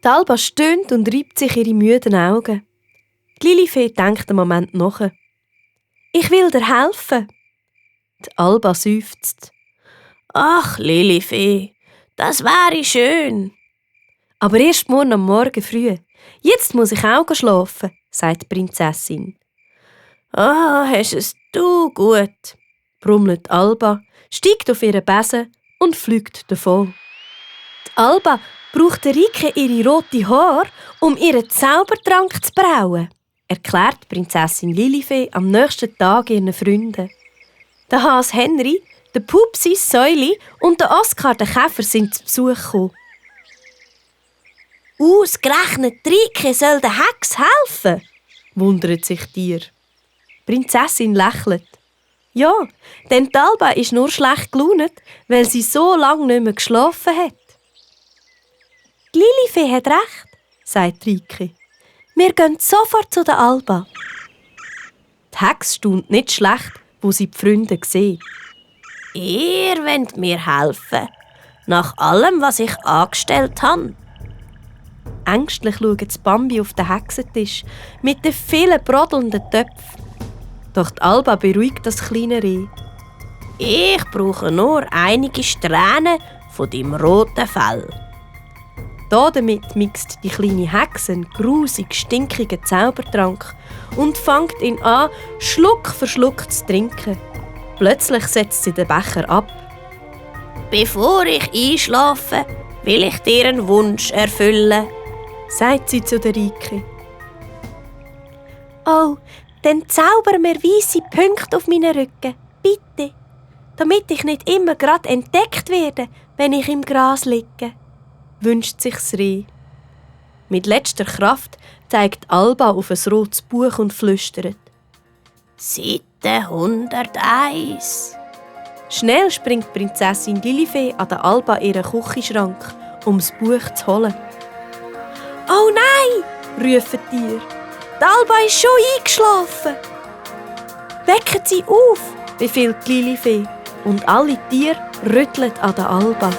Die Alba stöhnt und reibt sich ihre müden Augen. Die Lilifee denkt einen Moment nach. «Ich will dir helfen.» Die Alba seufzt. «Ach, Lilifee, das wäre schön.» «Aber erst morgen am Morgen früh. Jetzt muss ich auch schlafen», sagt die Prinzessin. «Ah, hast es du gut», brummelt Alba, steigt auf ihren Besen und fliegt davon. Die Alba braucht Rike ihre roten Haare, um ihren Zaubertrank zu brauen, erklärt die Prinzessin Lilifee am nächsten Tag ihren Freunden. Der Hase Henry, der Pupsi Säuli und der Oskar der Käfer sind zu Besuch gekommen. «Ausgerechnet Rike soll der Hex helfen?» wundert sich die Tier. Die Prinzessin lächelt. «Ja, denn die Alba ist nur schlecht gelaunt, weil sie so lange nicht mehr geschlafen hat.» «Die Lilifee hat recht», sagt Rike. «Wir gehen sofort zu der Alba.» Die Hex staunt nicht schlecht, wo sie die Freunde sieht. «Ihr wollt mir helfen, nach allem, was ich angestellt habe?» Ängstlich schaut Bambi auf den Hexentisch mit den vielen brodelnden Töpfen. Doch die Alba beruhigt das kleine Reh. «Ich brauche nur einige Strähnen von deinem roten Fell.» Damit mixt die kleine Hexe einen grusig stinkigen Zaubertrank und fängt ihn an, Schluck für Schluck zu trinken. Plötzlich setzt sie den Becher ab. «Bevor ich einschlafe, will ich dir einen Wunsch erfüllen», sagt sie zu der Rike. «Oh, dann zauber mir weisse Punkte auf meinen Rücken, bitte, damit ich nicht immer gerade entdeckt werde, wenn ich im Gras liege», wünscht sich das Reh. Mit letzter Kraft zeigt Alba auf ein rotes Buch und flüstert. «Seite 101. Schnell springt die Prinzessin Lilifee an der Alba ihren Küchenschrank, um das Buch zu holen. «Oh nein!» rufen die Tiere. «Die Alba ist schon eingeschlafen!» «Wecken Sie auf!» befiehlt Lilifee und alle Tiere rütteln an der Alba.